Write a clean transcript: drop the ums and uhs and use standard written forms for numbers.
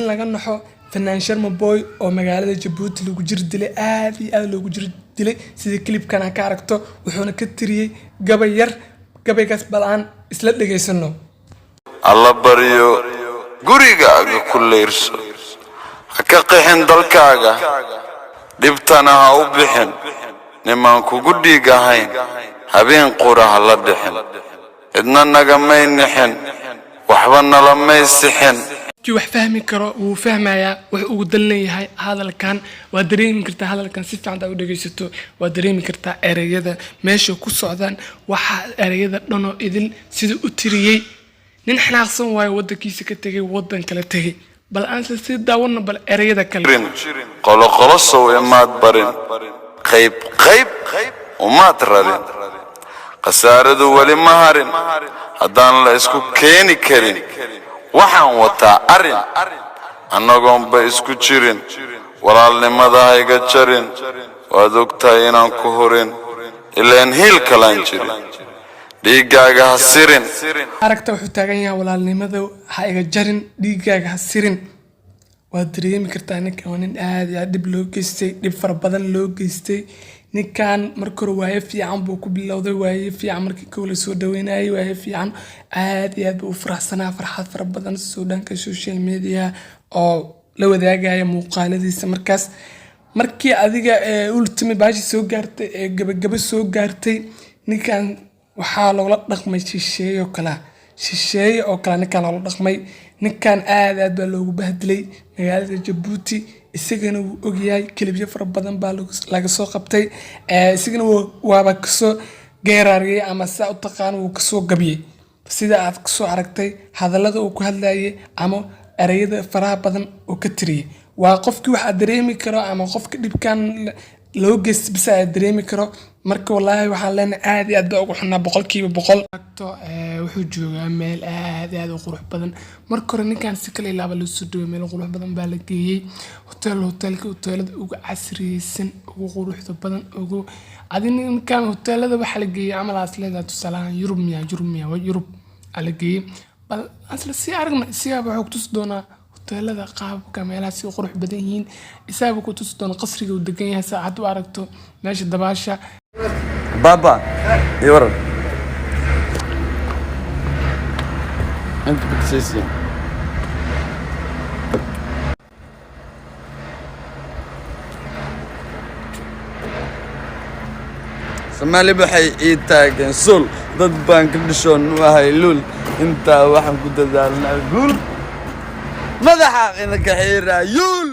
In laga naxo fanaan Sharma Boy oo magaalada Jabuuti lagu jir dilay, aad iyo aad loogu jir dilay, sida clipkan aan ka aragto. Wuxuuna ka tiriyey gabay yar. Gabaygaas bal aan isla dhegaysano. Alla baryo, gurigaaga ku leyrso, ha ka qixin dalkaaga, dhibtana ha u bixin nimaan kugu dhiig ahayn, habeen qura ha la dhixin. Cidna nagamay nixin, waxba nalamay sixin. Kii wax fahmi karo wuu fahmayaa wuxuu ugu dan leeyahay hadalkan. Waa dareemi kartaa hadalkan si fiican u dhegeysato, waa dareemi kartaa ereyada meesha ku socdaan. Waxaa ereyada dhanoo idil sida u tiriyey nin xanaaqsan waayo, wadankiisa ka tegay, wadan kale tegay. Bal aan isla sii daawano bal ereyada kale. Qoloqolo sow imaad barin, qayb qayb umaad rarin, khasaaradu weli ma harin. Haddaan la isku keeni karin, waxaan wataa arrin annagoonba isku jirin. Walaalnimada hayga jarin, waad ogtahay inaan ku hurin, ileen hiil kalaan jirin. Dhiiggaaga ha sirin. Aragta, wuxuu taagan yahay: walaalnimada ha iga jarin, dhiiggaaga ha sirin. Waad dareemi kartaa, ninkan waa nin aad iyo aad dhib loo geystay, dhib fara badan loo geystay. Ninkan marka hore waayo fiican buu ku bilowday, waayo fiican markii kow lasoo dhaweynayay, waayo fiican, aad iyo aad buu u faraxsanaa, farxad fara badan soo dhanka social media oo la wadaagaya muuqaaladiisa. Markaas markii adiga ultimate baashi soo gaartay ee gabagabo soo gaartay, ninkan waxaa loola dhaqmay shisheeye oo kale, shisheeye oo kale ninkan loola dhaqmay. Ninkan aad aad baa loogu bahdilay magaalada Jabuuti, isagana wuu ogyahay. Clipyo fara badan baa laga soo qabtay. Isagana waaba kasoo geeraariyey, ama sidaa u taqaan, wuu kasoo gabiyey, sida aad kasoo aragtay hadallada uu ku hadlayay ama ereyada faraha badan oo ka tiriyey. Waa qofkii waxaa dareemi karo ama qofka dhibkan loo geysta bisa aad dareemi karo. Marka wallaahi waxaan leenahay aad iyo aad baa ugu xunnaa 100%. Wuxuu joogaa meel aad iyo aad u qurux badan. Marka hore ninkan si kale ilaaba loo soo dhawey, meel qurux badan baa la geeyey, hotel, hotelka hoteelada ugu casriyeysan, ugu quruxda badan, ugu adi. Ninkan hoteelada waxaa la geeyey camal aas leedahay, tusaalahaan Yurub miya, Yurub miya, waa Yurub aa la geeyey. Bal asla sii aragna, isigaaba wuxuu kutusi doonaa hoteelada, qaabka meelaha si qurux badan yihiin. Isaaba ku tusi doona qasriga uu degan yahay, saacad u aragto meesha dabaasha. Baba, iyo waran inta bakasaysiin. Soomaali waxay ii taageen suul, dad baan ka dhishoon u ahay luul. Intaa waxaan ku dadaalnaa guul, madaxa idinka xiiraa yuul.